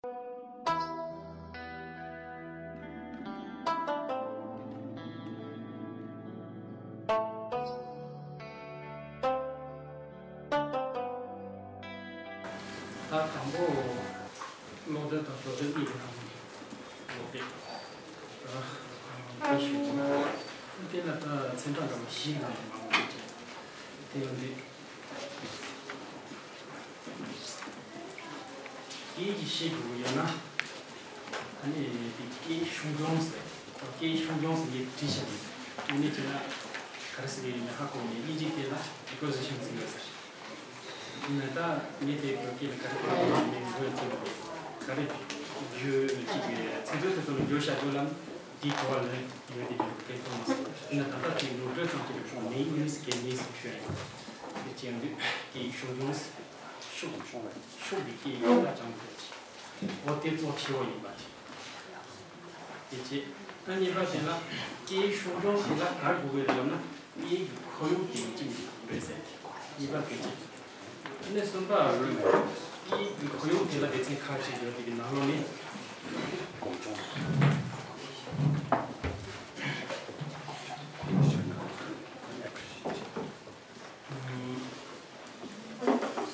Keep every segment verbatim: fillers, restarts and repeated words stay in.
ད་དང་པོ་ཀློག་དེབ་དང་བཟོ་དེབ་གཉིས་ཀྱི་ནང་ནས་ཀློག་དེབ་ཨ་དེ་ཞུ་དགོས། དེ་ལ་ད་ཚན་ཁག་འདྲ་བ་བཞི་གི་ནང་ནས་མང་པོ་ཅིག་དེ་ཡོང་དུས། སྐད་ཡིག་ཤེས་དགོས་ཡོད་ན། ཨ་ནི་དེ་སྐད་ཡིག་སྲུང་སྐྱོང་ཟེར། སྐད་ཡིག་སྲུང་སྐྱོང་ཟེར་ངས་བྲིས་བཞག་ཡིན། དངོས་གནས་བྱས་ན་ག་རེ་ཟེར་གྱི་ཡིན་ན་ཧ་གོ་མེད། དབྱིན་ཇིའི་སྐད་ལ་ecosystem་ཟེར་ཡོད་ཟེར། ཡིན་ན་ད་ངས་དེ་བོད་སྐད་ལ་ག་རེ་བྲིས་ཡོད་མེད་མགོ་ཡང་ཚོད་མ་གོ། ག་རེ་བརྗོད་ཅིག་གི་ཚིག་མཛོད་དེ་ཚོ་ལ་བརྗོད་བྱ་བརྗོད་ལམ་འདིའི་གོ་བ་ལེན་ཡོད་དེ་བརྗོད་སྐད་གཏོང་མ་སོང་། ཡིན་ན་ད་ལྟ་དེ་ངོ་སྤྲོད་ཙམ་གྱི་མིང་ཡིན་སྐད་ནི་ཟེར་ཤོད་ཡིན། དེ་ཅི་ཡང་འདུག་སྐད་ཡིག་སྲུང་སྐྱོང་ཟེར། ཤུགས་ཤུགས་ཀྱི་སྐད་ཡིག་ལ་སྦྱང་དགོས། འོ་དེ་གཙོ་ཆེ་བོ་ཡིན་པ་དེ། དེ་བྱས། ཨ་གཉིས་པ་དེ་ལ་སྐད་ཡིག་སྲུང་སྐྱོང་དེ་ལ་ག་རེ་དགོས་ཀྱི་རེད་ལབ་ན། སྐད་ཡིག་གི་ཁོར་ཡུག་དེ་ཡིན་གཅིག་མིན་གཅིག་དགོས་རེད་ཟེར། གཉིས་པ་དེ་བྱས། ཨ་ནི་གསུམ་པ་སྐད་ཡིག་གི་ཁོར་ཡུག་དེ་ལ་སྡེ་ཚན་ཁག་ཅིག་ཡོད། དེ་གི་ནང་ལོགས་ནས།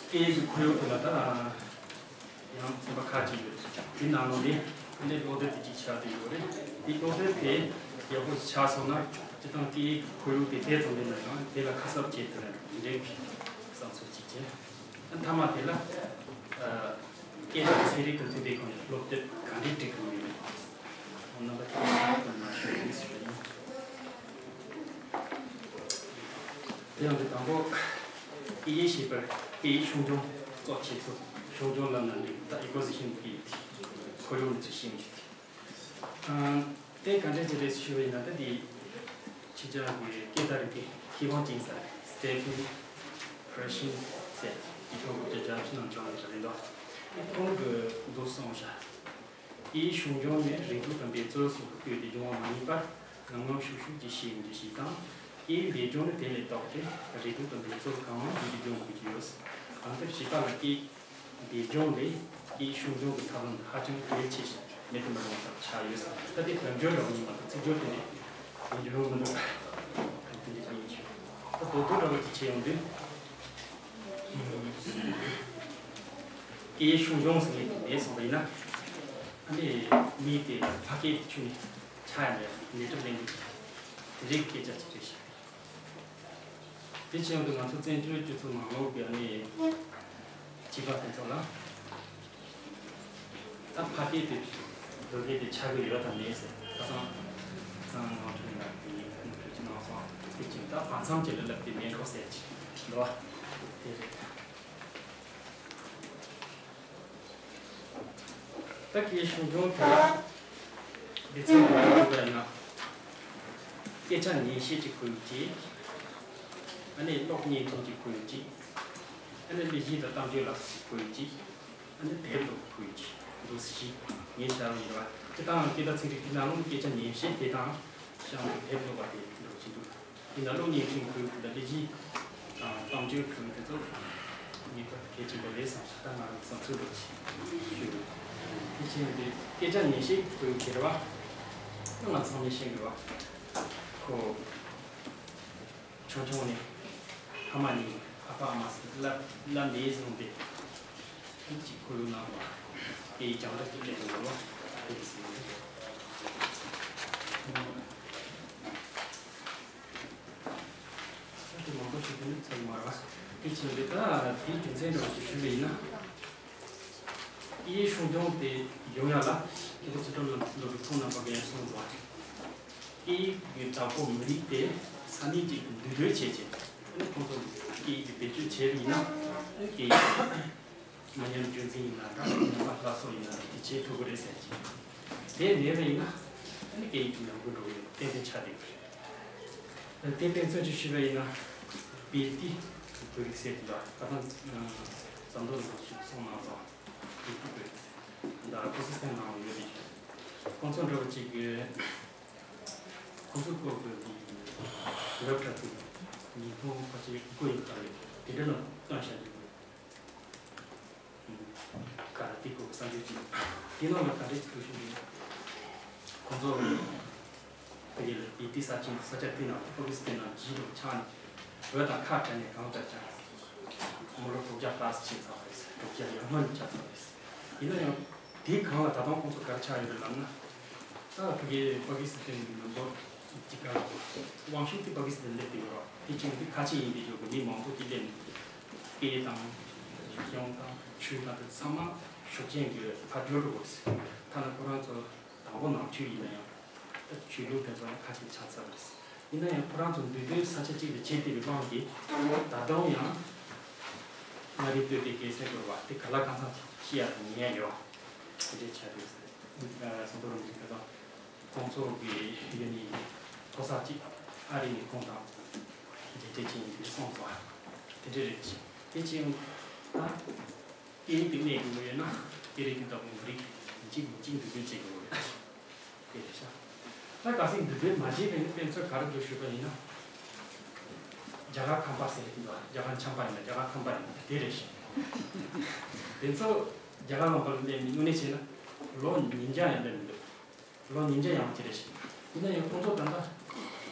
སྐད་ཡིག་གི་ཁོར་ཡུག་དེ་ལ་ད་ཡང་ཚན་པ་ཁག་ཅིག་ཡོད། དེ་ནང་ལོགས་ནས་ཨ་ནི་ཀློག་དེབ་དེ་གཅིག་ཆགས་བསྡད་ཡོད་རེད། དེ་ཀློག་དེབ་དེ་ཡག་པོ་ཞིག་ཆགས་སོང་ན། སྤྱིར་བཏང་སྐད་ཡིག་གི་ཁོར་ཡུག་དེ་དེ་ཙམ་ཡིན་ན་ཡང་དེ་ལ་ཁ་གསབ་བྱས་ཏེ་འགྲིག་གི་བསམ་ཚུལ་གཅིག་བྱས། ཨ་མཐའ་མ་དེ་ལ་ཨ་སྐད་དང་ཚན་རིག་དང་མཐུན་པའི་སྒོ་ནས་སློབ་དེབ་ག་འདྲས་སྒྲིག་དགོས་མིན། རྣམ་པ་ཚོས་མ་ཤེས་ཡིན་ཟེར་བ་ཡིན། དེ་ཡང་དེ་དང་པོ། སྐད་ཡིག་ཤེས་པར་སྐད་ཡིག་སྲུང་སྐྱོང་གཙོ་ཆེ་ཚུལ། སྲུང་སྐྱོང་ལབ་ན་འགྲིག་ད་ecosystem་གི་ཁོར་ཡུག་ནི་ཚུལ་ཤེས་མི་ཤེས། ཨ་དེ་ག་འདྲས་ཅིག་རེད་ཞུ་བ་ཡིན་ན། ད་དེ་ཕྱི་རྒྱལ་གྱི་སྐད་བརྡ་རིག་པའི་མཁས་དབང་ཅིག་ཡིན་ས་རེད། Stephen Krashen་ཟེར། ཉིས་སྟོང་དགུ་བརྒྱ་བརྒྱད་ཅུ་ནང་བྱུང་བ་ཞིག་རེད་འདུག་ཁོང་གིས་འདུག་གསུངས་ཤག་སྐད་ཡིག་སྲུང་སྐྱོང་ནི་རིགས་དྲུག་དམ་པའི་གཙོ་བོ་གཙོ་བོར་བཀོད་དེ་འབྱུང་བ་མ་ཡིན་པར། ངམ་ངམ་ཤུགས་ཤུགས་ཀྱིས་ཤེས་ཡོང་རྒྱུ་ཞིག་དང་། སྐད་ཡིག་འདས་སྦྱོང་ནི་དེ་ལས་ལྡོག་སྟེ། རིགས་དྲུག་དམ་པའི་གཙོ་བོ་གང་མང་བརྒྱུད་དེ་འབྱུང་དགོས་ཀྱི་ཡོད། གང་ལྟར་བྱིས་པ་ལ་སྐད་ཡིག་འདས་སྦྱོང་ལས་སྐད་ཡིག་སྲུང་སྐྱོང་གི་ཐབས་ལམ་ཧ་ཅང་གལ་ཆེ་ཞིང་མེད་དུ་མི་རུང་བ་ཆགས་ཡོད་ཟེར། ད་དེ་དོན་འཁྱོལ་འདྲ་བོ་ཡིན་མ་གཏོགས་ཚིག་སྦྱོར་དེ་འདྲ་དོན་འཁྱོལ་མི་འདུག་དེ་འདྲ་ཡིན་ཞུ། ད་དོ་དོ་འདྲ་བོ་དེ་བྱས་ཡོང་དུས། སྐད་ཡིག་སྲུང་སྐྱོང་ཟེར་མཁན་དེ་མེད་སོང་བ་ཡིན་ན། ཨ་ནི་མི་དེ་ལ་ཕ་སྐད་དེ་ཆུང་ནས་ཆགས་ཡ་མེད་པ་ནད་གྲབས་ལེན་དགོས་དེ་རིགས་སྐད་ཆ་ཅིག་རེད་ཤག་དེ་བྱས་ཡོང་དུས་ང་ཚོ་བཙན་བྱོལ་སྤྱི་ཚོགས་ནང་ལོགས་ཀྱི་ཨ་ནི་བྱིས་པ་དེ་ཚོ་ལ། ད་ཕ་སྐད་དེ་བོད་སྐད་དེ་ཆགས་ཀྱི་ཡོད་དམ་མེད་ཟེར། ཁ་སང་ཁ་སང་ནང་ཁྲིད་ལ་དེ་ཡིན་ཁུལ་གྱི་ནང་སོང་དེ་ཅིག་ད་བར་མཚམས་ཅིག་ལ་ལབ་དེ་མེད་འགྲོ་ཟེར་གྱི་འདུག་བ། དེ་རེད། ད་སྐད་སྲུང་སྐྱོང་དེ་ལ་སྡེ་ཚན་དུ་ཡོད་པ་ཡིན་ན། སྐད་ཆ་ཉན་ཤེས་ཀྱི་ཁོར་ཡུག་ཅིག་ཨ་ནི་གློག་བརྙན་འཕྲིན་གྱི་ཁོར་ཡུག་ཅིག་ཨ་ནི་གླུ་གཞས་དང་གཏམ་བརྗོད་ལ་སོགས་པའི་ཁོར་ཡུག་ཅིག་ཨ་ནི་དེབ་ཀློག་ཁུལ་གྱི་འདུག་སེ་ཞིག་ངས་བྱ་བ་ཡིན་པ། སྤྱིར་བཏང་སྐད་བརྡ་ཚན་རིག་དེ་ནང་ལོགས་སྐད་ཆ་ཉན་ཤེས་དེ་དང་གཤམ་དུ་དེབ་ཀློག་པ་དེ་འདྲ་བོ་ཞིག་འདུག་དེ་ནང་གློག་བརྙན་འཕྲིན་ཁུལ་དང་གླུ་གཞས་དང་གཏམ་བརྗོད་ཁུལ་དེ་ཚོ་ངེས་པར་དུ་གལ་ཆེན་པོ་རེད་བསམ་ཤག་ད་ང་རང་བསམ་ཚུལ་འདྲ་བོ་ཞིག་ཞུ། དེ་བཞིན་དེ་སྐད་ཆ་ཉན་ཤེས་ཁུལ་དེ་རེད་བ། ད་ང་ཚང་མས་ཤེས་དགོས་བ། ཁོ། ཆུང་ཆུང་ནས་ཕ་མ་གཉིས་ཨ་ཕ་ཨ་མ་ཟེར་ལབ་ལབ་ནས་བཟུང་སྟེ། ཨ་ནི་གཅིག་ཁོར་ཡུག་ནང་ལ་སྐད་ཡིག་རྒྱང་བསྒྲགས་ཀྱི་སླེབས་ཡོང་བ་དེ་ཟེར་ཡོང་དུས། ཨ་དེ་མང་པོ་ཞིག་དེ་ནི་ཚོར་མ་རེད་བ། དེ་བྱས་ཏེ་ད་དེའི་རྒྱུ་མཚན་འདྲ་བ་ཞིག་ཞུས་པ་ཡིན་ན། སྐད་ཡིག་སྲུང་སྐྱོང་དེ་ཡོང་ཡ་ལ་སྐྱེས་བུ་ཚུལ་ཁྲིམས་ལ་སློབ་གྲྭའི་ཁོང་རྣམ་པ་གིས་གསུངས་འདུག་སྐད་ཡིག་གི་བདག་པོ་མི་རིགས་དེ་ས་གནས་གཅིག་ཏུ་འདུས་སྡོད་བྱས་རྗེས་ཁོང་ཚོ་སྐད་ཡིག་དེ་བེད་སྤྱོད་བྱས་པ་ཡིན་ན་སྐད་ཡིག་མི་ཉམས་རྒྱུན་འཛིན་ཡིན་ན་འདྲ་རྣམ་པ་སླར་གསོ་ཡིན་ན་འདྲ་དེ་བྱེད་ཐུབ་ཀྱི་རེད་ཟེར་གྱི། དེ་མེད་པ་ཡིན་ན་སྐད་ཡིག་དེ་ཉམས་རྒུད་འགྲོ་གི་ཡོད་ཏན་ཏན་ཆགས་བསྡད་ཀྱི་རེད། དེ་དཔེ་མཚོན་ཅིག་ཞུས་པ་ཡིན་ན། སྤེལ་ཏི་བོད་རིགས་ཟེར་དེ་འདྲ་ཁ་སང་ཟམ་གདོང་ལགས་ཀྱིས་གསུངས་གནང་སོང་། སྤེལ་ཏི་བོད་རིགས་ཟེར་ད་ཁོ་ཚོ་སེམས་ནང་ཡོད་རེད། ཁོང་ཚོ་འདྲ་བོ་ཅིག་གིས་ཁོ་ཚོ་སྐོར་གྱི་འདི་རབ་གྲྭ་ཚིགས་ཉིས་སྟོང་ཁ་ཆེ་དགུ་ཡིན་པ་རེད། དེ་འདྲ་ལ་བཏོན་བཞག་གི་འདུག་ག་རེ་ དེའི་སྐོར་གྱི་བསམ་ཚུལ་ཅིག་དེའི་ནང་ལ་ག་འདྲས་ཅིག་འདུག་ཞུ་གི་ཡོད། ཁོང་ཚོ་བོད་ཀྱི་ལ་དེ་དེ་ས་ཆེན་ས་ཆ་དེ་ནང་ཕ་ཀི་སི་ཐན་ནང་གཞིས་ལུས་ཆགས་ནས་བོད་དང་ཁ་བྲལ་ནས་གང་ལྟར་ཀྱང་མི་ལོ་དྲུག་བརྒྱ་ལྷག་ཙམ་ཕྱིན་ཚར་བ་རེད། དྲུག་བརྒྱ་ཡར་མར་ནས་ཆགས་ཚར་བ་རེད། ཡིན་ན་ཡང་དེའི་སྒང་ལ་ད་དུང་ཁོང་ཚོ་ག་རེ་ཆགས་ཡོད་རེད་ལབ་ན། ད་ཕ་གི་པ་ཀི་སི་ཐན་གྱི་མི་འབོར་གཅིག་ག་ལ་དབང་ཤུགས་དེ་པ་ཀི་སི་ཐན་སླེབས་ཏེ་ཡོད་རེད། དེ་ཅིག་དེ་ཁ་ཆེ་ཡིན་པའི་ཡོད་པའི་མི་མང་པོ་དེ་སླེབས་ནས་སྐད་དང་རིག་གཞུང་དང་ཆོས་དང་དེ་ཚང་མ་ཤུགས་རྐྱེན་གྱིས་ཕར་འགྱུར་འགྲོ་གི་རེད། ཐ་ན་ཁོ་རང་ཚོ་དང་པོ་ནང་ཆོས་ཡིན་ན་ཡང་ད་ཆོས་ལུགས་དེ་ཚོ་ཡང་ཁ་ཆེ་ཆགས་ཚར་བ་རེད། ཡིན་ན་ཡང་ཁོ་རང་ཚོ་འདུས་སྡོད་ས་ཆ་གཅིག་ལ་བྱེད་བསྡད་པའི་དབང་གིས་ད་དུང་ཡང་མངའ་རིས་སྟོད་ཀྱི་རྒྱལ་མཚན་སྐོར་བ་དེ་ག་ལ་གང་འཚམ་ཤེས་ཡག་དང་ཉན་ཡག་ཡོད། དེ་འདྲའི་ཆགས་འདུག་ཟེར། ཨ་ཟམ་གདོང་རིན་པོ་ཆེ་ཁ་སང་ཁོང་ཚོ་གི་ཡུལ་ནས་ཕོ་གསར་གཅིག་ཨ་རི་ནས་ཁོང་དང་མཇལ་འཕྲད་བྱས་ཡིན་དེ་སོང་སོང་། དེ་འདྲ་རེད། དེ་ཕྱིན་ད་སྐད་ཡིག་དེ་གནས་དགོས་ཡོད་ན་སྐད་རིགས་དེ་དག་མི་རིགས་གཅིག་མི་གཅིག་འདུས་སྡོད་བྱེད་དགོས་རེད། དེ་རེད་ཤག་ད་གལ་སྲིད་འདུས་སྡོད་མ་བྱས་པའི་དཔེ་མཚོན་ག་རེ་འདུག་ཞུས་པ་ཡིན་ན། རྒྱ་གར་ཁམས་པ་ཟེར་གྱི་འདུག་རྒྱ་གར་ཆམ་པ་ཡིན་ན་རྒྱ་གར་ཁམས་པ་ཡིན་ན་དེ་རེད་ཤག་དེ་ཚོ་རྒྱ་གར་ལུང་པ་ལ་སླེབས་ནས་དངོས་གནས་བྱས་ན་ལོ་ཉིས་བརྒྱ་ཡང་སླེབས་མི་འདུག་ལོ་ཉིས་བརྒྱ་ཡང་དེ་རེད་ཤག་ཡིན་ན་ཡང་ཁོང་ཚོ་ད་ལྟ་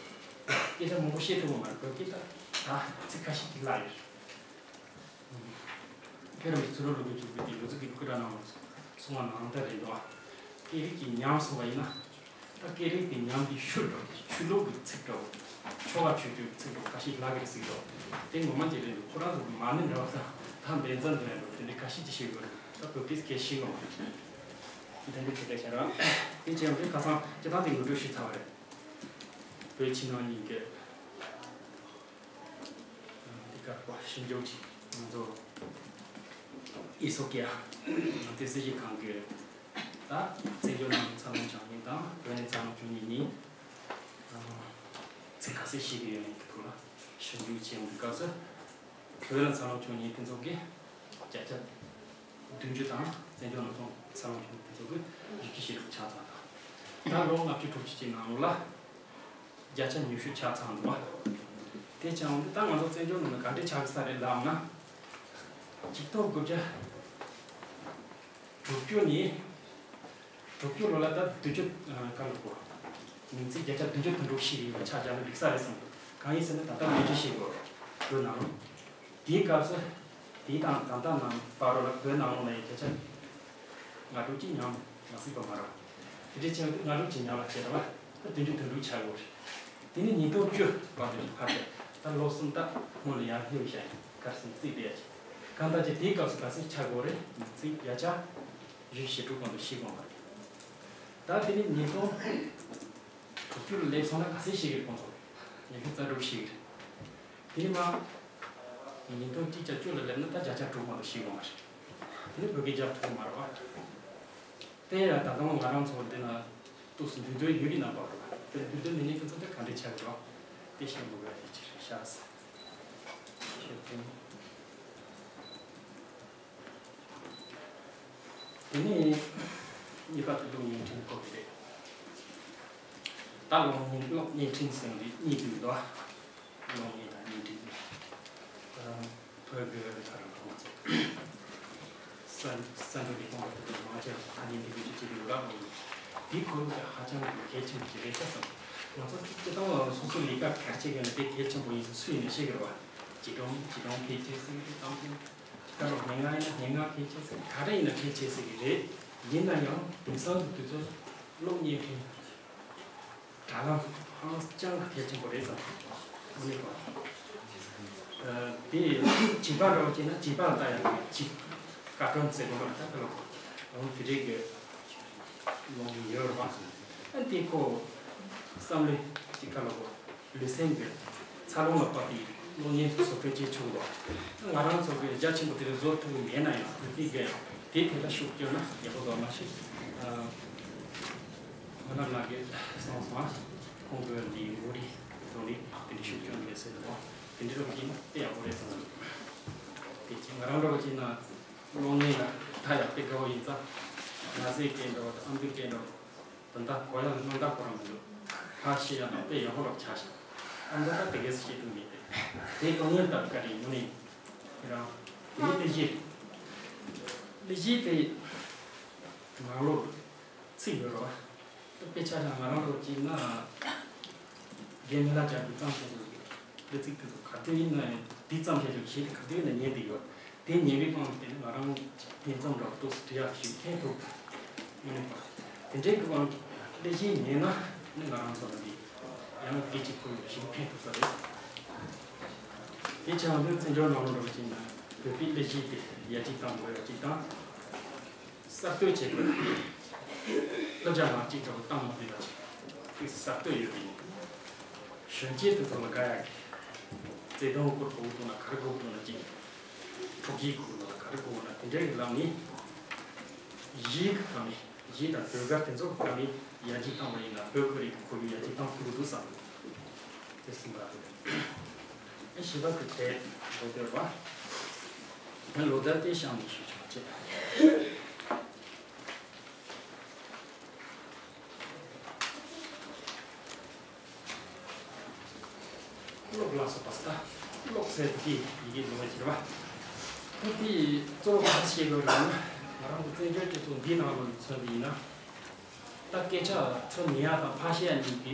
སྐད་ཆ་མང་པོ་བཤད་ཐུབ་པ་མ་རེད། བོད་སྐད་ད་ད་ཚིག་ཁ་ཤས་ཅིག་བརླག་ཡོད་རེད། ཁྱེད་རང་གི་ཚུར་ལོག་ལོ་རྒྱུས་བྱུང་བའི་དེ་ལོ་ཚིགས་ཀྱི་སྐུ་དྲག་ནང་གསུང་བ་ནང་ལྟར་རེད་འདུག་སྐད་རིགས་ཀྱི་ཉམས་སོང་བ་ཡིན་ན། ད་སྐད་རིགས་དེ་ཉམས་དེ་ཤུལ་འགྲོ་ཆོས་ལུགས་ཀྱི་ཚིག་འགྲོ། ཆོ་ག་ཆོས་སྤྱོད་ཀྱི་ཚིག་འགྲོ་ཁ་ཤས་ལབ་ཀྱི་རེད་ཟེར་འགྲོ། དེ་ངོ་མ་ཅིག་རེད་འདུག་ཁོ་རང་ཚོ་གི་མ་ཎི་འདྲ་བ་དང་ད་འབེན་ཚ་འདྲ་འགྲོ་དེ་འདྲ་ཁ་ཤས་ཅིག་ཤེས་དགོས་རེད། ད་བོད་སྐད་སྐད་ཤེས་དགོས་མ་རེད། དེ་འདྲ་དེ་འདྲ་བྱ་ར། དེ་བྱས་ཡང་དེ་ཁ་སང་སྤྱི་བཏང་དེ་ངོ་སྤྲོད་ཞུས་ཚར་བ་རེད། བོད་ཕྱི་ནང་གཉིས་ཀྱི། འདི་གར་པ་ཞིབ་འཇུག་ཅིག་ང་ཚོ་ཨི་སོ་ཀི་ཡ་དེ་སྲིད་སྤྱི་ཁང་གི་ད་བཙན་བྱོལ་ནང་འཚར་ལོངས་བྱུང་མཁན་དང་བོད་ནས་འཚར་ལོངས་བྱུང་མཁན་གཉིས་ཚིག་ག་ཚོད་ཤེས་ཀྱི་ཡོད་མེད་ཀྱི་ཐོག་ལ་ཞིབ་འཇུག་བྱས་ཡོང་དུས་སྐབས་སུ་བོད་ནས་འཚར་ལོངས་བྱུང་མཁན་དེ་ཚོ་གི་བརྒྱ་ཆ་བདུན་ཅུ་དང་བཙན་བྱོལ་ནང་ཚོང་འཚར་ལོངས་བྱུང་དེ་ཚོ་གི་ཡི་གེ་ཤེས་རབ་ཆགས་ཚར་དང་། ད་ལོ་ལྔ་བཅུ་དྲུག་ཅུ་ཅིག་ནང་ལོགས་ལ་བརྒྱ་ཆ་ཉི་ཤུ་ཆགས་ཚར་འདུག་བ། དེ་ཙང་འདི་ད་ང་ཚོ་བཙན་བྱོལ་ནང་ལ་ག་འདྲས་ཆགས་ས་རེད་ལབ་ན། ཆིག་སྟོང་དགུ་བརྒྱ་དྲུག་ཅུ་ནས་དྲུག་ཅུ་ལོ་ལ་ད་བདུན་ཅུ་ག་ལ་གོ། མིང་ཚིག་བརྒྱ་ཆ་བདུན་ཅུ་དོན་དྲུག་ཤེས་ཡོད་པ་ཆགས་བཞག་ན་འགྲིག་ས་རེད་བསམ། གང་ཡིན་ཟེར་ན་ད་ལྟ་བདུན་ཅུ་ཤེས་དགོས་རེད་ནའང་། དེའི་སྐབས་སུ་དེའི་དང་ད་ལྟ་ནང་བར་རོ་ལ་བོད་ནང་ལོགས་ལ་ཡི་བརྒྱ་ཆ་ལྔ་དྲུག་ཅིག་ཉམས་མ་སྲིད་པ་མ་རེད། དེ་འདྲའི་ཆེ་བ་ལྔ་དྲུག་ཅིག་ཉམས་ལ་བྱེད་ར་བ་ད་བདུན་ཅུ་དོན་དྲུག་ཆགས་དགོས་རེད། དེ་ནས་ཉིས་སྟོང་བཅུ་བར་དུ་ཕར་བལྟས་ད་ལོ་གསུམ་ད་སྔོན་ལ་ཡར་སླེབས་བཞག་ཡིན་གར་སོང་རྩིས་བལྟས་ཡ་ཅིག་གང་ལྟར་ཅིག་དེའི་སྐབས་སུ་ག་ཚོད་ཆགས་དགོས་རེད། མི་ཚིག་བརྒྱ་ཆ་བཞི་བཅུ་ཞེ་དྲུག་བར་དུ་ཤེས་དགོས་མ་རེད། ད་དེ་ནས་ཉིས་སྟོང་དྲུག་ཅུ་ལ་སླེབས་སོང་ན་ག་ཚོད་ཤེས་ཀྱི་རེད་ཁོང་ཚོ། ཉི་ཤུ་རྩ་དྲུག་ཤེས་ཀྱི་རེད། དེ་ནས་མ། ཉིས་སྟོང་གཅིག་བརྒྱ་བཅུ་ལ་སླེབས་ན་ད་བརྒྱ་ཆ་དྲུག་མ་གཏོགས་ཤེས་ཀྱི་མ་རེད། དེ་ནས་བོད་སྐད་རྒྱབ་ཐུབ་ཀྱི་མ་རེད་བ། དེ་ཡང་ད་དུང་ང་རང་ཚོ་འདི་ན་ཏོག་ཙམ་འདུས་སྡོད་ཡོད་ཀྱི་རྣམ་པ་རེད་བ། དེ་འདུས་སྡོད་མེད་མཁན་ཁོ་ཚོ་དེ་ག་འདྲས་ཆགས་ཀྱི་རེད་བ། དེ་ཤེས་དགོས་པ་དེ་ཅི་རེད་ཤག་ཟེར། ཤེས་ཐུབ། དེ་ནས་གཉིས་པ་དེ་གློག་བརྙན་འཕྲིན་སྐོར་དེ་རེད། ད་གློག་བརྙན་གློག་བརྙན་འཕྲིན་ཟེར་བ་འདི་གཉིས་འདུས་འདུག་གློག་བརྙན་དང་བརྙན་འཕྲིན་དེ། བོད་ཀྱི་ཁ་རང་ཁོང་ཚོ་ས་ས་འགྲོ་ལས་ཁུངས་པ་དེ་ཚོ་མང་ཆེ་བ་ཐ་སྙད་འདི་གི་ཅི་ཅི་རིགས་རག་གོ། འདི་ཁོ་རང་ཚོ་ཧ་ཅང་གི་གལ་ཆེན་པོ་ཅིག་རེད་ཤག་བསམ། ང་ཚོ་སྤྱི་བཏང་སོ་སོའི་ལས་ཀ་གལ་ཆེ་གི་ན་དེ་གལ་ཆེན་པོ་ཡིན་ཚུལ་ཡིན་ན་ཤེས་གི་རེད་བ། བྱིས་སྒྲུང་བྱིས་སྒྲུང་གལ་ཆེ་ཟེར་གི་རེད་དང་པོ། ད་རུང་སྙན་ངག་ཡིན་ན་སྙན་ངག་གལ་ཆེ་ཟེར་ག་རེ་ཡིན་ན་གལ་ཆེ་ཟེར་གི་རེད། ཡིན་ན་ཡང་དེང་སང་གི་དུས་ཚོད་གློག་བརྙན་འཕྲིན་དྲ་ལམ་ཧང་ཅང་གལ་ཆེན་པོ་རེད་བསམ། དངོས་གནས་པ། དེ་བྱིས་པ་འདྲ་བོ་བྱས་ན་བྱིས་པ་ལ་ལྟ་ཡག་གི་བྱིས་ཀར་ཊུན་ཟེར་དགོས་པ་ལ་ལྟ་གི་ལོ། འོང་དེ་རིགས་ཀྱི་ལོང་གི་ཡོད་རེད་བ། ཨ་དེ་ཁོ་བསམ་བློ་ཅིག་ག་ལ་གོ། ལུས་སེམས་ཀྱི་འཚར་ལོངས་ལ་དཔག་པའི་གློག་བརྙན་བཟོ་སྐྲུན་བྱེད་ཆོག་ལ། ང་རང་ཚོ་གི་རྒྱ་ཆེན་པོ་དེ་རིང་བཟོ་ཐུབ་ཀྱི་མེད་ན་ཡང་དེ་གི་དེ་དེ་ལ་ཤུགས་བསྐྱོན་ན་ཡག་པོ་འདུག་མ་གཞི། ང་རང་ལ་གི་སོང་སོང་ཁོང་གི་འདི་ངོ་རིས་ཚོ་ནི་དེ་འདྲ་ཤུགས་བསྐྱོན་གི་ཟེར་ནོ། དེ་འདྲ་རོགས་ཀྱིས་དེ་ཡག་པོ་རེད་བསམ། དེ་ཅི་ང་རང་རོགས་ཀྱིས་ན་གློག་བརྙན་ལ་ད་ཡག་དེ་དགའ་བོ་ཡིན་ཙང་ན་ཟས་སྐད་འདྲ་བ་དང་ཨམ་བུའི་སྐད་འདྲ་བ། ད་ལྟ་གོ་ཡག་ལ་སྣང་དག་ཁོ་རང་མི་འདུག་ཧ་ཤེས་ཡག་ན་དཔེ་ཡག་པོ་རོགས་ཆགས་ཤག་ཨ་མདོ་ད་དེ་གས་སུ་བཤད་དུ་མེད་དེ། དེ་གློག་བརྙན་ལྟ་བུ་ག་རེ་ཡིན་ནི་ཁྱེད་རང་དེ་ནི་ལས་གཞི་ལས་གཞི་དེ་ ནང་ལོགས་ཚིག་ཡོད་རེད་བ། དཔེ་ཆ་ལ་ང་རང་ཚོ་གཅིག་ན་རྒན་མི་ལ་སྦྱར་དུས་གཙང་བཤད་ཀྱི་ཡོད། དཔེ་ཚིག་དེ་ཚོ་ག་དུས་ཡིན་ན་ཡང་འདི་གཙང་བཤད་ཀྱི་ཞེས་ག་དུས་ཡིན་ན་ཉན་དེ་ཡོད། དེ་ཉན་པའི་དབང་གིས་དེ་ནི་ང་རང་ཉན་མཚམས་འདྲ་བོ་ཏོག་ཙམ་འབྲི་ཡག་ཞིག་ཐོན་ཐུབ་ཡོད་ནི་པ། དེ་འདྲའི་གི་དབང་གིས་སླད་ཕྱིན་ཉན་ན་ནི་ང་རང་ཚོ་ལ་འདི་ཡང་སྐད་ཅིག་ཁོར་ཡུག་ཞིག་ཕན་ཐོགས་ས་རེད། དེ་བྱས་ཡོང་དུས་བཙན་བྱོལ་ནང་ལོགས་འགྲོ་བ་ཅིག་ན་བོད་པའི་སླད་ཕྱིན་དེ་ཡར་རྒྱས་གཏང་དགོས་ཡག་ཅིག་དང་། གསར་གཏོད་བྱེད་དགོས། སློབ་སྦྱོང་ལ་གཅིག་འདྲ་བོ་བཏང་མ་ཐུབ་པ་ཅིག་དེ་གསར་གཏོད་ཡོད་པ་ཡིན། གཞོན་སྐྱེས་དེ་ཚོ་ལ་དགའ་ཡག་གི་བརྩེ་དུང་སྐོར་གོ་བ་དང་ན་ག་རེ་གོ་བ་དང་ན་གཅིག་ཕྲུ་གུའི་གོ་བ་དང་ན་ག་རེ་གོ་བ་ན་དེ་འདྲའི་གི་ལམ་ནས་གཞིས་ཀྱི་སྒང་ནས་གཞིས་དང་ཟློས་གར་དེ་ཚོ་གི་སྒང་ནས་ཡར་རྒྱས་བཏང་བ་ཡིན་ན་བོད་ཁོ་རང་གི་ཁོར་ཡུག་ཡར་རྒྱས་བཏང་ཐུབ་ཀྱི་འདུག་བསམ། དེ་གསུམ་པ་རེད། ཨེ་བཞི་པ་དེ་དེ་ལོ་དེར་བ། ཨེ་ལོ་དེར་དེ་བཤམས་ནས་ཞུ་ཆོག་ཅེས། ཀློག་ལ་སོགས་པ་སྟ། ཀློག་ཟེར་དེ་ཡི་གེ་ལོ་བ་བྱེད་པ། ཁོ་དེ་གཙོ་བོ་ག་རེ་བཤད་དགོས་རེད་ན་ང་རང་ཚོ་བཙན་བྱོལ་སྤྱི་ཚོགས་འདིའི་ནང་ལ་མཚོན་པ་ཡིན་ན། ད་སྐད་ཆ་ཚུར་ཉན་ཡག་དང་ཕར་བཤད་ཡག་གཉིས་ཀྱི་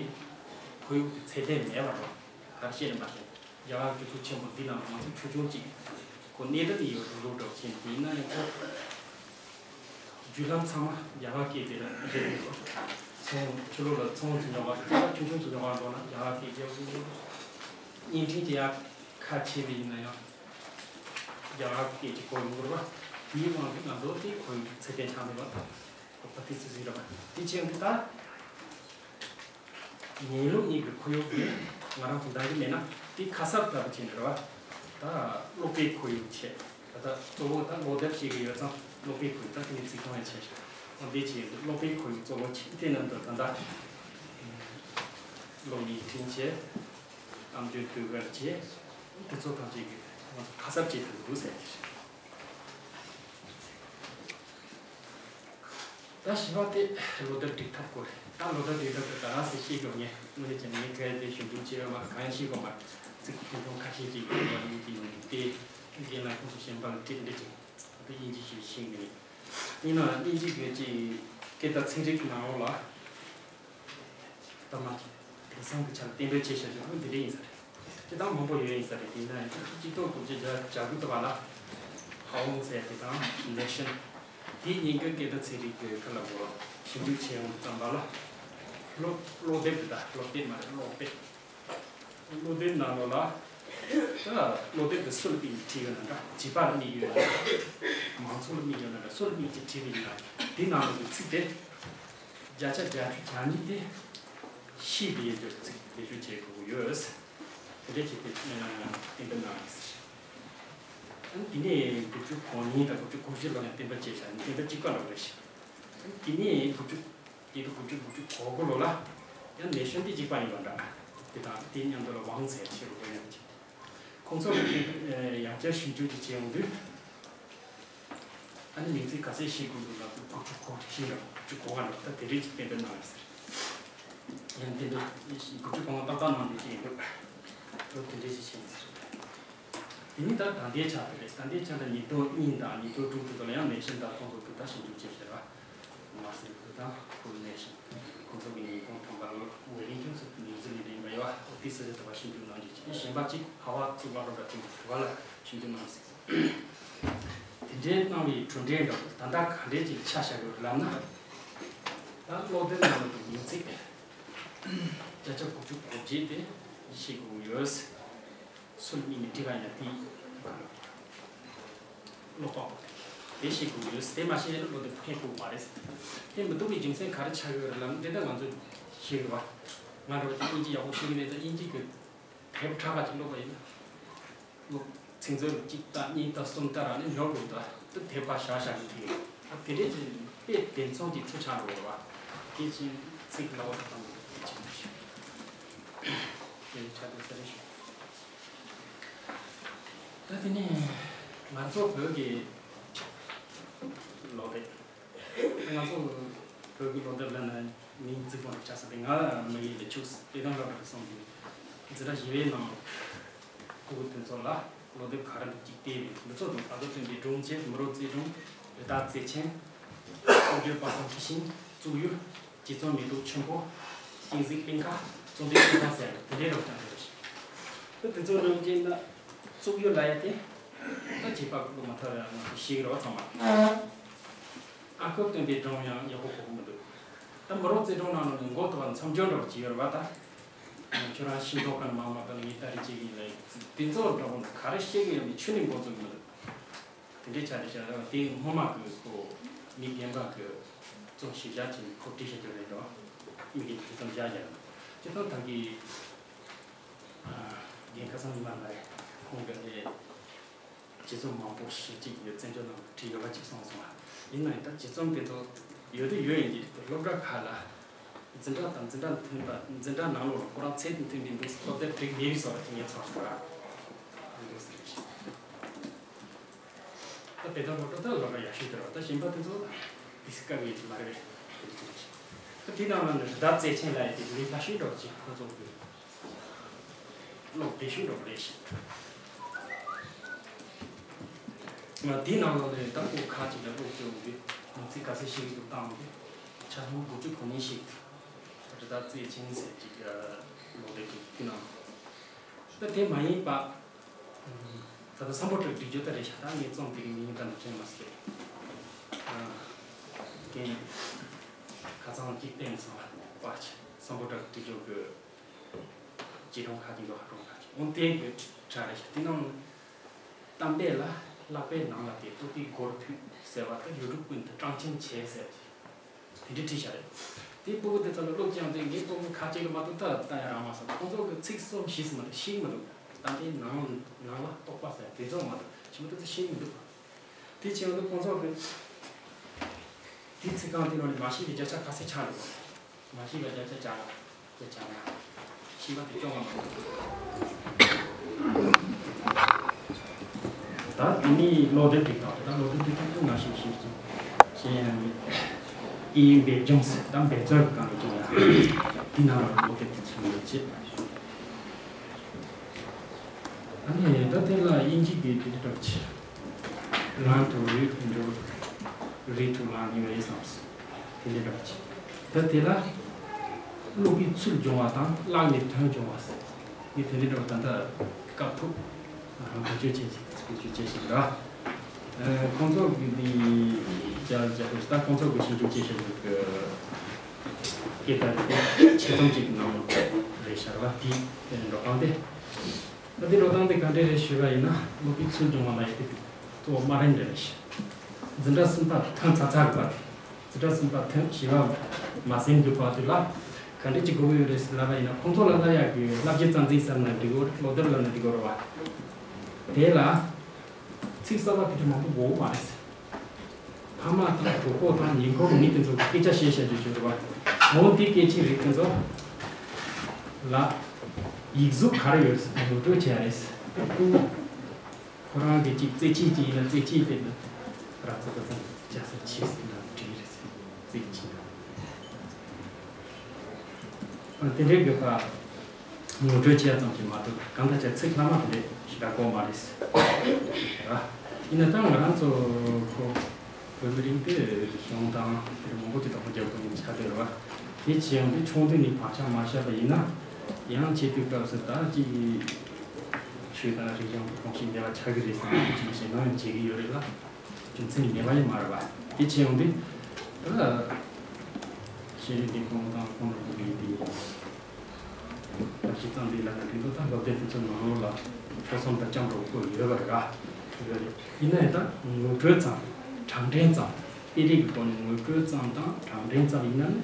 ཁོར་ཡུག་དེ་ཚད་ལྡན་མེད་པ་རེད། ག་རེ་བཤད་ན་མ་བཤད། རྒྱ་གར་སྤྱི་ཚོགས་ཆེན་པོ་འདི་ནང་ང་ཚོ་ཆུང་ཆུང་གཅིག་ཁོ་གནས་སྟངས་ཡོད་རུ་རུ་འགྲོ་ཕྱིན་དེ་ཡིན་ན་ཡང་ཁོ་བརྒྱུད་ལམ་ཚང་མ་རྒྱ་གར་སྐད་དེ་ལ་རེད་འདུག་ཚོང་ཕྱི་ལོགས་ལ་ཚོང་ཅིག་ཉོ་བ་སྐད་ཆ་ཆུང་ཆུང་ཅིག་ཉོ་བ་འགྲོ་ན་རྒྱ་གར་སྐད་རྒྱག་དགོས། བརྙན་འཕྲིན་དེ་ཡག་ཁ་ཕྱེ་བ་ཡིན་ན་ཡང་རྒྱ་གར་སྐད་ཅིག་གོ་ཡོང་དགོས་རེད་བ། དེའི་དབང་གིས་ང་ཚོ་དེ་ཁོར་ཡུག་ཚད་ལྡན་ཆགས་མེད་པ་དང་ཁོ་པ་ཏི་སི་སི་རེད་བ། དེ་ཕྱིན་དུས་ད། ཉན་ལུགས་གཉིས་ཀྱི་ཁོར་ཡུག་དེ་ང་རང་ཚོ་འདང་གི་མེད་ན་དེ་ཁ་གསབ་ལྟ་བུ་བྱས་ནས་རེད་བ། ད་སློབ་པའི་ཁོར་ཡུག་བྱས། ད་ལྟ་གཙོ་བོ་ད་སློབ་དེབ་ཤེས་ཀྱི་ཡོད་ཙང་སློབ་པའི་ཁོར་ཡུག་ད་དེ་ནས་ཚིག་ཐོག་ནས་བྱས་ཤག་འོ་འདི་བྱས་ཡོད་འདུག་སློབ་པའི་ཁོར་ཡུག་གཙོ་བོ་བྱས་དེ་རྣམས་དང་ད་ལྟ་སློབ་གཉེར་ཁྲིད་བྱས། གཏམ་བརྗོད་ཟློས་གར་བྱས། དེ་ཚོ་ཐམས་ཅད་ཀྱི་ང་ཚོ་ཁ་གསབ་བྱེད་ཐུབ་འདུག་ཟེར་གྱི་རེད། ད་བཞི་པ་དེ་ལོ་ལྟར་སྒྲིག་ཐབས་སྐོར་རེད། ད་ལོ་ལྟར་སྒྲིག་ཐབས་དེ་ད་རང་སེ་ཤེས་དགོས་ངས་དངོས་གནས་བྱས་ན་ངས་གལ་ཏེ་ཞུ་འབུལ་བྱས་ཡོད་མ་རེད། གང་ཤེས་དགོས་མ་རེད། ཚིག་ཐུང་ཐུང་ཁ་ཤས་ཅིག་ཡོད་པ་ཡིན་གྱི་ཡོང་གི་དེ་རྒན་ལགས་ཁོང་ཚོ་གཞན་པ་ལ་ཁྲིད་འདྲི་ཅིག་ད་དབྱིན་ཇི་ཞིག་ཤེས་ངེས་རེད། ཡིན་ནའང་དབྱིན་ཇི་གི་ཅིག་སྐད་བརྡ་ཚན་རིག་གི་ནང་ལོགས་ལ། ད་མ་དེང་སང་གི་ཆར་གཏན་འབེབས་བྱས་བཞག་རྒྱུ་འདི་འདྲ་ཡིན་ས་རེད། སྤྱིར་བཏང་མང་པོ་ཡོད་ཡིན་ས་རེད། དེ་ན་ཡང་གཅིག་སྟོང་དགུ་བརྒྱ་བརྒྱད་ཅུ་གྱ་དགུ་དུ་བ་ལ་ཧ་ཝང་ཟེར་དེ་དང་ནེ་ཤན་དེའི་སྙན་སྐད་སྐད་བརྡ་ཚན་རིག་གི་ཁ་ལ་གོ་ཞིབ་འཇུག་བྱས་ཡོང་ཙམ་པ་ལ་སློབ་སློབ་དེབ་དེ་དང་སློབ་དེབ་མ་རེད་སློབ་དེབ། སློབ་དེབ་ནང་ལོགས་ལ་ད་སློབ་དེབ་དེ་སུ་ལ་དམིགས་ནས་བྲིས་ཡོད་ན་འདྲ་བྱིས་པ་ལ་དམིགས་ཡོད་ན་འདྲ་མང་ཚོགས་ལ་དམིགས་ཡོད་ན་འདྲ་སུ་ལ་དམིགས་ཀྱིས་བྲིས་པ་ཡིན་ན་དེ་ནང་ལོགས་ཀྱི་ཚིག་དེ། བརྒྱ་ཆ་བརྒྱད་ཅུ་གྱ་གཉིས་དེ་ཤེས་པའི་ཡོད་ཚིག་བེད་སྤྱོད་བྱེད་དགོས་ཀྱི་ཡོད། དེ་འདྲ་བྱས་ཏེ་གཏན་འབེབས་གནང་ཡོད། དེ་ནས་དགུ་བཅུ་གོ་གཉིས་དང་དགུ་བཅུ་གོ་བཞི་ལོ་ནས་གཏན་འབེབས་བྱས་བཞག་ནས་གཏན་འབེབས་གཅིག་པ་ལ་རེད་ཤག་དེ་ནས་དགུ་བཅུ་དེ་དུས་དགུ་བཅུ་དགུ་བཅུ་གོ་དགུ་ལོ་ལ་ཡང་ནེ་ཤན་དེ་གཅིག་པ་ཡིན་པ་འདྲ། དེ་དང་དེ་མཉམ་དུ་ལ་ཝང་ཟེར་ཞེས་པ་ཡང་བྱས། ཁོང་ཚོ་གིས་ཡང་བསྐྱར་ཞིབ་འཇུག་ཅིག་བྱས་ཡོང་དུས། ཨ་ནི་མིང་ཚིག་ག་ཚད་ཤེས་དགོས་འདུག་ལབ་དུས་དགུ་བཅུ་གོ་བཞི་རེད་དགུ་བཅུ་གོ་ལྔ་རེད་ད་དེ་རིགས་ཅིག་གཏན་འབེབས་གནང་ཡོད་ཟེར། ཡང་དེ་འདྲ་དགུ་བཅུ་གོ་ལྔ་ཏག་ཏག་གནང་འདུག་ཅིག་ཡིན་འདུག་ལོ་དེ་འདྲ་ཞིག་བྱས་ཡིན་ཟེར། དེ་ནི་ད་ད་ལྟའི་ཆ་དེ་རེད། ད་ལྟའི་ཆ་ལ་ཉིས་སྟོང་གཉིས་དང་ཉིས་སྟོང་དྲུག་དེ་ཚོ་ལ་ཡང་ནེ་ཤན་དང་ཁོང་ཚོ་གིས་ད་ཞིབ་འཇུག་བྱས་ཟེར་བ། མ་ཟད་བོད་དང་ཧྥུ་ལུ་ནེ་ཤན། ཁོང་ཚོ་གི་ཉིན་གུང་ཐོན་པ་ལ་ཝེ་ལིང་ཊོན་སོགས་ནིའུ་ཟི་ལན་ཌ་ཡིན་པ་ཡོད་པ་འོ་དེ་སི་ཟེར་ཐུབ་པ་ཞིབ་འཇུག་གནང་རྒྱུ་བྱས་གཞན་པ་གཅིག་ཧ་ཝ་ཙུ་བ་རོ་ད་ཅིག་ཐུབ་པ་ལ་ཞིབ་འཇུག་གནང་ཟིན། དེ་འདྲའི་གནང་བའི་གྲུབ་འབྲས་འདྲ་པོ་ད་ལྟ་ག་འདྲས་ཅིག་ཆ་བཞག་ཡོད་ལབ་ན། ད་སློབ་དེབ་ནང་ལ་མིང་ཚིག་བརྒྱ་ཆ་དགུ་བཅུ་གོ་བརྒྱད་དེ་ཤེས་དགོས་ཡོད། སུ་ལ་དམིགས་ནས་བྲིས་པ་ཡིན་ན་དེ་ཀློག་པ་དེ་ཤེས་དགོས་ཡོད། དེ་མ་ཤེས་ན་སློབ་དེབ་ཕན་ཐོགས་མ་རེད། ཕན་མི་ཐོགས་པའི་རྒྱུ་མཚན་ག་རེ་ཆགས་ཡོད་རེད་ལབ་ན་དེ་ལྟར་ང་ཚོས་ཤེས་དགོས་པ། ང་འདྲ་བ་དེ་དབྱིན་ཇི་ཡག་པོ་ཤེས་ཀྱི་མེད་ཙང་དབྱིན་ཇི་གི་དེབ་ཕྲ་བ་ཅིག་ཀློག་པ་ཡིན་ན། ཀློག་ཚིག་མཛོད་གཅིག་ལྟ་གཉིས་ལྟ་གསུམ་ལྟ་རག་ནས་ཉོ་དགོས་ད་དེ་དེབ་ཕར་བཞག་བཞག་གི་དེ་ཡོད། ད་དེ་འདྲས་ཀྱི་དཔེ་དེ་མཚུངས་ཀྱི་ཚུལ་ཆགས་འགྲོ་བ་དེ་ཕྱིན་ཚིག་ལ་བ་དང་དེ་ཕྱིན་ཞུ། དེ་ཆ་དེ་ས་རེ་ཞུ། ད་དེ་ནས་ང་ཚོ་བོད་ཀྱི་ལོ་དེབ། ང་ཚོ་བོད་ཀྱི་ལོ་དེབ་ལ་ནི་མིང་རྩིས་པོ་ཆགས་ས་དེ་ང་མི་ཡིན་ལ་ཆུགས་དེ་དང་ལ་རག་སོང་དུས་འཛིན་གྲྭ་བཞི་པའི་ནང་ཕྲུ་གུ་དེ་ཚོ་ལ་ལོ་དེབ་ག་རེ་འདུག་ཅིག་བལྟས་པས་འདི་ཚོ་དང་ད་ལྟ་ཐོན་པའི་སྒྲུང་བཅས་མི་རོ་རྩེ་སྒྲུང་རི་དྭགས་རྩེ་ཆེན། སྐུ་བགྲེས་པ་སངས་ཁྲི་ཤིང་བཙུགས་ཡུལ། རྗེ་བཙུན་མེ་ཏོག་ཆུན་པོ། གཅན་གཟན་སྤུན་ཁ། བཙུན་པའི་ཁྱིམ་ཚང་ཟེར་ཡག་དེ་འདྲའི་རོགས་ཀྱང་ཡོད་རེད། ད་དེ་ཚོ་རང་བཞིན་ན་བཙུགས་ཡུལ་ལ་ཡ་དེ། ད་བྱིས་པ་ཀུ་ཀུ་མ་ཐག་ཡང་ང་ཚོ་ཤེས་ཀྱི་རེད་བ་ཚང་མ། ཨ་ཁུ་སྟོན་པའི་སྒྲུང་ཡང་ཡག་པོ་གོ་གི་མི་འདུག་ད་མི་རབས་རྩེ་སྒྲུང་ནང་ལ་ནི་མགོ་ཐོག་མཚམས་སྦྱོར་འདྲ་པོ་ཅིག་ཡོད་རེད་བ་ད། ཁྱོད་རང་ཤིང་ཏོག་ཁ་ནས་མ་མ་པ་ནི་ངས་ལྟ་རེ་བྱེད་ཀྱི་ཡིན་ལ། དེ་ཚོ་འདྲ་པོ་ག་རེ་བཤད་ཀྱི་ཡོད་མེད་ཆུ་ནས་མགོ་འཛུགས་མི་འདུག་དེ་འདྲའི་ཆ་དེ་ཆ་དེ་སྔོན་མ་གི་ཁོ་མི་རྒན་པ་གི་རྩོམ་ཞིབ་བཞག་ཅིང་ཁོ་བྲིས་བཞག་རྒྱུ་རེད་དོ། མི་རྒན་གྱི་རྩོམ་བཞག་རྒྱུ་རེད། སྤྱིར་བཏང་ད་གི་རྒན་ཁ་སང་ཉི་མ་ལ་ཁོང་གི་དེ་རྗེ་བཙུན་མང་པོ་ཞེ་གཅིག་ཡོད་བཙན་བྱོལ་ནང་བྲིས་ཡོད་པ་ཅིག་གསུངས་སོང་ང་། ཡིན་ན་ཡང་ད་རྗེ་བཙུན་དེ་ཚོ་ཡོད་དུ་ཡོད་ཡིན་གྱི་སློབ་གྲྭ་ཁག་ལ་འཛིན་གྲྭ་དང་འཛིན་གྲྭ་མཐུན་པ་འཛིན་གྲྭ་ནང་ལོགས་ལ་ཁོ་རང་ཚད་དང་མཐུན་པའི་འདུག་སློབ་དེབ་བསྒྲིགས་མེད་པའི་བཟོ་འདྲ་ཅིག་ངས་ཚོར་སོང་ང་། འདུག་ཟེར་ཞིང་། ད་དེ་ལྟར་སློབ་གྲྭ་ད་སློབ་གྲྭ་ཡག་ཤོས་དེ་རེད་བ། ད་གཞན་པ་དེ་ཚོ་དེ་སྐབས་ཡིན་གྱི་མ་རེད་པས། དེ་འདྲ་ཅིག་རེད། ད་དེའི་ནང་ལ་ནི་རི་དྭགས་རྩེ་ཆེན་ལ་ཡི་དེ་མི་ལྷ་ཤོས་འདྲ་བོ་ཅིག་ཁོ་ཚོ་གི་ཀློག་བདེ་ཤོས་འདྲ་བོ་རེད་ཤག་ང་དེའི་ནང་ལ་ནི་ད་ཁོ་ཁ་ཅིག་ལ་ཀློག་བཅུག་འོང་དུས་མིང་ཚིག་ག་ཚོད་ཤེས་ཀྱི་འདུག་བཏང་འོང་དུས་ཆ་ཚང་དགུ་བཅུ་གོ་གཉིས་ཤིག་རི་དྭགས་རྩེ་ཆེན་ཟེར་ཅིག་ཀློག་བདེ་ཅིག་དེའི་ནང་ད་དེ་མ་ཡིན་པ། ད་ལྟ་སམ་བྷོ་ཊ་བསྒྲིག་རྒྱུ་ད་རེད་ཤག་ད་ངས་རྩོམ་དེ་གི་མིང་ད་ནི་དྲན་མ་སོང་། རྒན་ཁ་སང་གཅིག་བསྟན་སོང་བ་ཆེ་སམ་བྷོ་ཊ་བསྒྲིག་རྒྱུ་གི་རྗེ་དྲུང་ཁ་ཅིག་འདུག་ཧ་ཀྲུང་ཁ་ཅིག་འོན་ཏེ་གི་གྲ་རེད་ཤག་དེ་ནང་གཏམ་དཔེ་ལ་བཀླག་པའི་ནང་ལ་དེ་རྟོག་པའི་སྒོར་ཕུད་ཟེར་བ་ད་ཡུལ་གྲུ་ཀུན་ཏུ་གྲངས་ཅན་བྱས་ཟེར། དེ་འདྲའི་བྲིས་བཞག་རེད། དེ་སྤུ་གུ་དེ་ཚོ་ལ་ཀློག་ཀྱང་དེ་ངའི་སྤུ་གུ་ཁ་ཅིག་ལ་མ་གཏོགས་ད་ལྟ་ཡང་རང་མ་སོང་། ཁོང་ཚོ་གི་ཚིག་གསུམ་བཞི་ཙམ་མ་གཏོགས་ཤེས་ཀྱི་མི་འདུག་ད་ལྟའི་ནང་ནང་ལ་རྟོག་པ་ཟེར་དེ་ཚོ་མ་གཏོགས་ཞིབ་མོ་དེ་ཚོ་ཤེས་ཀྱི་མི་འདུག་དེ་བྱས་ཡོང་དུས་ཁོང་ཚོ་གི་དེ་ཚིག་རྐང་དེ་ནང་ནས་མ་ཤེས་པའི་བརྒྱ་ཆ་ཁ་ཤས་ཆགས་འདུག་མ་ཤེས་པའི་བརྒྱ་ཆ་བརྒྱ། དེ་བྱས་ན་ཤེས་པ་དེ་སྐྱོ་བ་མ་རེད། ད་དེ་ནི་ཀློག་དེབ་ཅིག་དང་ད་ཀློག་དེབ་དེ་ད་ང་ཞིག་ཞིག་ཅིག་གཞན་ཡང་མེད། སྐད་ཡིག་འབད་བརྩོན་ཟེར་ད་འབད་རྩོལ་གྱི་སྒང་ནས་ཅིག་ཡང་དེ་ནང་ལ་ཀློག་དེབ་དེ་ཚུད་ཡོད་ཅེས། ཨ་ནི་ད་དེ་ལ་དབྱིན་ཇི་གི་དེ་འདྲ་ཅིག Learn to read in your read to learn in your exams. དེ་འདྲ་འདྲ་བ་ཅིག་ད་དེ་ལ་ཀློག་པའི་ཚུལ་སྦྱོང་བ་དང་བཀླགས་ནས་དོན་སྦྱོང་བ་ཟེར། ངས་དེ་འདྲ་འདྲ་བ་ད་ལྟ་སྐབས་ཐོག་ང་རང་བེད་སྤྱོད་བྱེད་ཅིག་བེད་སྤྱོད་བྱེད་བཞིན་ར། ཁོང་ཚོ་གི་ནི་རྒྱ་རྒྱ་ད་ཁོང་ཚོ་གི་ཞིབ་འཇུག་བྱེད་བཞིན་པའི་སྐད་བརྡ་དེ་ཆེད་རྩོམ་གཅིག་གི་ནང་རེད་ཤག་ར་བ་དེའི་འགྲོ་སྟངས་དེ། ད་དེ་འགྲོ་སྟངས་དེ་ག་འདྲ་རེད་ཞུས་པ་ཡིན་ན་ཀློག་པའི་ཚུལ་སྦྱོང་བ་ལ་ཡི་དེ་གཙོ་བོ་དམའ་རིམ་རེད་ཤག་འཛིན་གྲྭ་གསུམ་པ་ཐོན་ཚར་ཚར་གི་བར་དེ། འཛིན་གྲྭ་གསུམ་པ་ཐོན་བྱིས་པ་མ་ཟིན་གི་བར་དེ་ལ་ག་འདྲ་ཅིག་དགོས་ཀྱི་ཡོད་རེད་ཟེར་ལབ་པ་ཡིན་ན་ཁོང་ཚོ་ལ་ལབ་ཡག་གི་བསླབ་བྱའི་རྩ་འཛིན་ཟེར་ན་འགྲིག་གོ་ཀློག་དེབ་ལབ་ན་འགྲིག་གོ་རེད་བ། དེ་ལ་ཚིག་གསར་པ་དེ་འདྲ་མང་པོ་དགོས་མ་རེད་ཟེར། ཕ་མ་དང་གྲོགས་པོ་དང་ཉེ་འཁོར་མི་དེ་ཚོ་གི་སྐད་ཆ་བཤད་བཤད་རྒྱུ་བྱོས་རེད་བ། འོ་དེ་སྐད་ཆའི་རིགས་དེ་ཚོ་ལ་ཡིག་གཟུགས་ག་རེ་ཡོད་ཟེར་ངོ་སྤྲོད་བྱས་རེད་ཟེར། ཁོ་རང་གི་གཅིག་རྩེད་ཆས་ཅིག་ཡིན་ན་རྩེད་ཆས་དེ་ནི་ར་ཙ་ཙ་ཙ་ཅ་ས་ཆི་ཟེར་ན་འགྲིག་རེད་ཟེར། རྩེད་ཆས་ན། དེ་འདྲའི་དགོས་པ་ངོ་སྤྲོད་བྱས་ཙམ་གྱིས་མ་གཏོགས་གང་ལྟར་ཅིག་ཚིག་ལྷག་མ་དེ་འདྲ་ཞིག་ལ་གོ་མ་རེད་ཟེར། ཡིན་ན་ད་ང་རང་ཚོ་ཁོ་བོད་མི་རིགས་དེ་གཞུང་དང་དེ་མང་པོ་ཅིག་དང་པོ་རྒྱབ་དགོས་ནས་ཆགས་བསྡད་རེད་བ། དེ་བྱས་ཡོང་དུས་ཆུང་དུས་ནས་བག་ཆགས་མ་བཞག་པ་ཡིན་ན་ཡང་བྱེད་དུས་སྐབས་སུ་ད་ཅིག་ཆོས་དང་རིག་གཞུང་གི་གོམས་གཤིས་འགལ་བ་ཆགས་ཀྱི་རེད་བསམ་ནས་ཅིག་བྱས་ན་ཡང་བྱེད་ཀྱི་ཡོད་རེད་ལ། རྒྱུ་མཚན་མེད་པ་ཡང་མ་རེད་བ། དེ་བྱས་ཡོང་དུས་ད་ཤེས་རིག་ལས་ཁུངས་དང་ཁོང་རང་ཚོ་གི་དེ་བརྟག་ཞིབ་གཙང་སྦྲའི་ལམ་ནས་དེ་ཚོ་ད་སློབ་དེབ་དེ་ཚོ་ནང་ལོགས་ལ་འཕྲོ་སེམས་དང་ལྕམ་རོགས་པོ་ཡོད་པ་རེད་བ། ཡོད་རེད། ཡིན་ན་ཡང་ད་ངོ་སྤྲོད་ཙམ་གྲངས་འདྲེན་ཙམ་དཔེ་རིས་ཀྱི་སྒོ་ནས་ངོ་སྤྲོད་ཙམ་དང་གྲངས་འདྲེན་ཙམ་ཡིན་ན་ནི་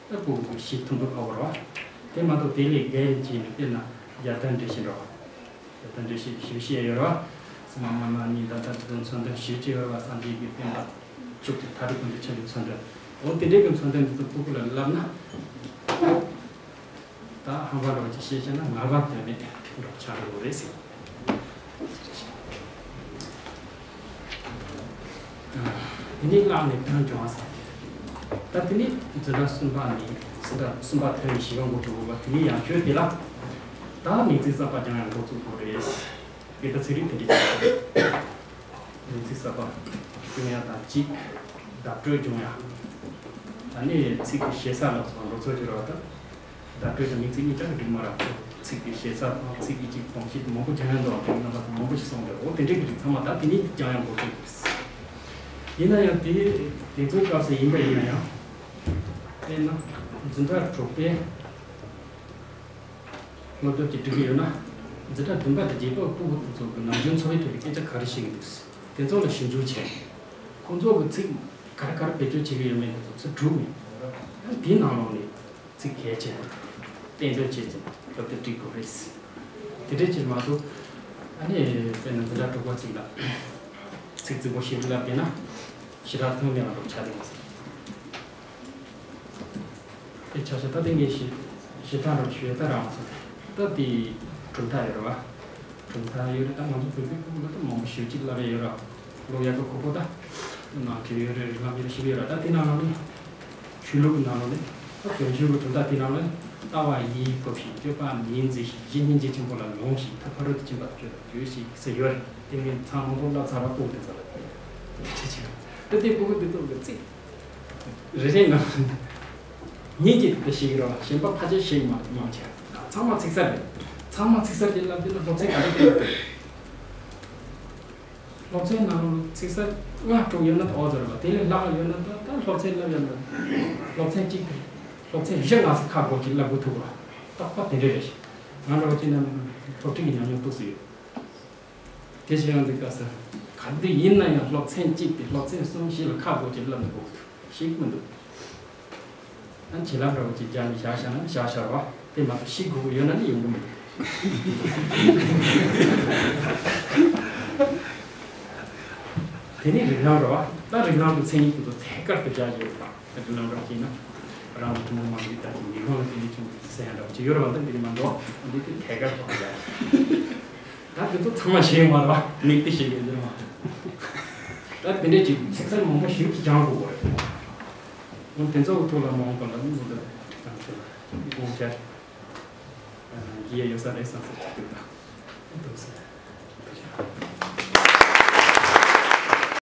ད་ཕྲུ་གུ་ཚོ་ཤེས་ཐུབ་འདུག་ཨ་བོར་བ། དེ་མ་གཏོགས་དེ་ལས་བརྒལ་བྱས་ནས་དཔེར་ན་རྒྱལ་དར་འགྲེལ་བཤད་འདྲ་བ། ད་ལྟ་འགྲེལ་བཤད་ཞིབ་བཤད་ཡོད་རེད་བ། སི་མ་མ་ན་ནི་ད་ལྟ་དེ་ཚོ་མཚོན་དོན་ཞིབ་ཅིག་ཡོད་རེད་བ། སངས་རྒྱས་ཀྱི་བསྟན་པ་བཅུ་གཅིག་མཐའ་དྲུག་པོ་འདི་ཆ་གི་མཚོན་དོན། འོ་དེ་འདྲའི་གི་མཚོན་དོན་འདི་ཚོ་ཕྲུ་གུ་ལ་བསླབ་ན། ད་ཧམ་པ་འདྲ་བ་ཅིག་བཤད་བཤད་ན་ངར་བ་དོན་མེད་འདྲ་བ་ཆགས་ཀྱི་ཡོད་རེད་ཟེར། དེ་ནས་བཀླགས་ནས་དོན་སྦྱོང་བ་ཟེར། ད་དེ་ནས་འཛིན་གྲྭ་གསུམ་པ་ནས་འཛིན་གྲྭ་གསུམ་པ་ཐོན་ནས་བྱིས་པ་འགོ་འཛུགས་དགོས་པ་དེ་ནས་ཡང་ཁྱོད་དེ་ལ་ད་མིང་ཚིག་གསར་པ་སྦྱང་ཡག་འགོ་བཙུགས་དགོས་རེད། དེ་ལྟ་ཚིག་རིས་དེ་འདྲ་ཅིག་རེད། མིང་ཚིག་གསར་པ་སྐྱོན་ཡག་དང་གཅིག་བརྡ་སྤྲོད་སྦྱོང་ཡ། ད་ནི་ཚིག་གི་ཞེ་ས་ལ་སོགས་འགྲོ་ཚོད་ཀྱི་རོགས་དང་། བརྡ་སྤྲོད་དང་མིང་ཚིག་གཉིས་ཀྱང་འགྲིག་མ་རེད། ཚིག་གི་ཞེ་ས་དང་ཚིག་གི་ཅིག་གཏོང་བྱེད་མང་པོ་སྦྱང་ཡ་འདུག་དེ་རྣམ་པ་ཚོ་མང་པོ་ཞིག་གསུངས་འདུག་འོ་དེ་འདྲའི་གི་རིགས་ཚང་མ་ད་དེ་ནས་སྦྱང་ཡ་འགོ་ཚུགས་ཡིན། ཡིན་ན་ཡང་དེ་དེ་ཚོའི་སྐབས་སུ་ཡིན་པ་ཡིན་ན་ཡང་། དཔེར་ན་འཛིན་གྲྭ་དྲུག་པའི་སློབ་དེབ་ཅིག་འབྲི་གི་ཡོད་ན། འཛིན་གྲྭ་བདུན་པ་དང་བརྒྱད་པ་སྤུ་གུ་དེ་ཚོ་གི་ནམ་རྒྱུན་འཚོ་བའི་ཐོག་ལ་སྐད་ཆ་ག་རེ་བཤད་ཀྱི་འདུག་དེ་ཚོ་ལ་ཞིབ་འཇུག་བྱས། ཁོང་ཚོ་གི་ཚིག་ག་རེ་ག་རེ་བེད་སྤྱོད་བྱེད་ཀྱི་ཡོད་མེད་དེ་ཚོ་ཚུར་བསྒྲུགས་ནས། ཡང་དེའི་ནང་ལོགས་ནས་ཚིག་གལ་ཆེ་བ་གཏན་འབེབས་བྱས་ཙང་སློབ་དེབ་བྲིས་དགོས་རེད། དེ་འདྲ་ཅིག་མ་གཏོགས། ཨ་ནི་དཔེར་ན་འཛིན་གྲྭ་དྲུག་པ་ཅིག་ལ་ཚིག་རྫིག་པོ་ཞིག་བསླབས་བསྡད་ན་ཞེ་དྲག་ཐོན་མེད་པ་འདྲ་ཆགས་བསྡད་ཡོད་ས་རེད། དེ་ཆ་བཞག་ད་དེ་ངས་ཞེ་ཞེ་དྲག་རང་ཞུ་ཡ་ད་རང་སོང་། ད་དེ་གྲུབ་མཐའ་ཡོད་རེད་བ། གྲུབ་མཐའ་ཡོད་རེད། ད་ང་ཚོ་བོད་པའི་སྤུ་གུ་ལ་ད་མང་པོ་ཞེ་གཅིག་བསླབ་ཡ་ཡོད་རེད། ཀློག་ཡག་གི་ཁོ་ཁོ་ད་ནང་ཁྲིད་ཡོད་རེད། རིགས་ལམ་ཡོད་རེད། ཞིབ་ཡོད་རེད། ད་དེ་ནང་ལ་ནི་ཆོས་ལུགས་ཀྱི་ནང་ལ་ནི་ད་བོན་ཆོས་ཀྱི་གྲུབ་མཐའ་དེ་ནང་ལ་ནི་ལྟ་བ་ཡིད་ཕུབ་ཤིང་། སྤྱོད་པ་མིན་མཛེས་ཤིང་། གཞི་སྙིང་རྗེ་ཆེན་པོ་ལ་ལོངས་ཤིག་ཐབས་ཕ་རོལ་ཏུ་ཕྱིན་པ་སྤྱོད་པར་གྱིས་ཤིག་ཟེར་ཡོད་རེད། དེ་ངས་ཚང་མ་མཐོང་བསླབ་ཚར་བ་སྤུ་གུ་དེ་ཚོ་ལ་དེ་འདྲ་བྱས། ད་དེ་སྤུ་གུ་དེ་ཚོ་གི་ཚིག་རེ་རེ་ནང་ཉིད་ཀྱིས་དེ་ཤེས་ཀྱི་རེད་བ། གཞན་པ་ཕལ་ཆེར་ཤེས་ཀྱི་མ་མང་ཆེ་བ་ཚང་མ་ཚིག་གསར་རེད། ཚང་མ་ཚིག་གསར་དེ་བསླབ་དུས་ལ་སློབ་ཚན་ག་རེ་བསྟན་ཡོད་དེ། སློབ་ཚན་ནང་ལ་ཚིག་གསར་ལྔ་དྲུག་ཡོད་ན་ཨོ་ཙི་རེད་བ། དེ་ལས་ལྷག་ཡོད་ན་ད་ད་སློབ་ཚན་བསླབ་ཡོད་ན་སློབ་ཚན་གཅིག་སློབ་ཚན་བཞི་ལྔ་ཙམ་ཁག་བགོས་ཀྱིས་བསླབ་དགོས་ཐུག་པ་རྟག་པ་དེ་འདྲ་རེད། ང་འདྲ་བ་ཅིག་ན་སློབ་ཁྲིད་ཀྱི་ཉམས་མྱོང་ཏོག་ཙམ་ཡོད། དེ་བྱེད་ཡོང་དུས་སྐབས་སུ་ག་དུས་ཡིན་ན་ཡང་སློབ་ཚན་གཅིག་དེ་སློབ་ཚན་གསུམ་བཞི་ལ་ཁག་བགོས་ཀྱིས་བསླབ་ན་དགོས་ཀྱི་འདུག་ཤེས་ཀྱི་མི་འདུག་ཨ་བྱིན་རླབས་འདྲ་བོ་ཅིག་སྦྱར་ནས་བཞག་བཞག་ན་བཞག་བཞག་རེད་བ། དེ་མ་གཏོགས་ཤེས་དགོས་ཀྱི་ཡོད་ན་ནི་ཡོང་གི་མི་འདུག་དེ་ནི་རིགས་ལམ་རེད་བ། ད་རིགས་ལམ་གྱི་མཚན་ཉིད་དེ་ཚོ་ཐད་ཀར་དུ་སྦྱར་ཡོད་པ། རིགས་ལམ་རེད་བ་ཅེ་ན། རང་གི་ཐུན་མོང་མ་ཡིན་པའི་ལྟ་ཅི་ཉེ་རང་ལ་དེ་ནས་བྱུང་བའི་ཟེར་ཡ་འདྲ་བོ་ཅིག་ཡོད་རེད་བ། འདི་འདི་མ་འགྲོ། འདི་དེ་ཐད་ཀར་དུ་སྦྱར། ད་དེ་ཚོ་ཚང་མ་ཤེས་མ་རེད་བ། མིག་དེ་ཤེས་ཀྱི་འདུག་མ། ད་དེ་འདྲས་ཅིག་ཚིག་གསར་མང་པོ་ཞིག་ཅིག་སྦྱང་དགོས་པ་རེད། འོན་དེ་ཚོ་གི་ཐོག་ལ་མ་འོངས་པ་ལ་ནི་མི་འདུག་དང་ཆོས་ལ་དགོངས་འཆར་ཡིད་ཡོད་ས་རེད་བསམ་ས་ཅིག་འདུག་ད་འདུག་ཟེར།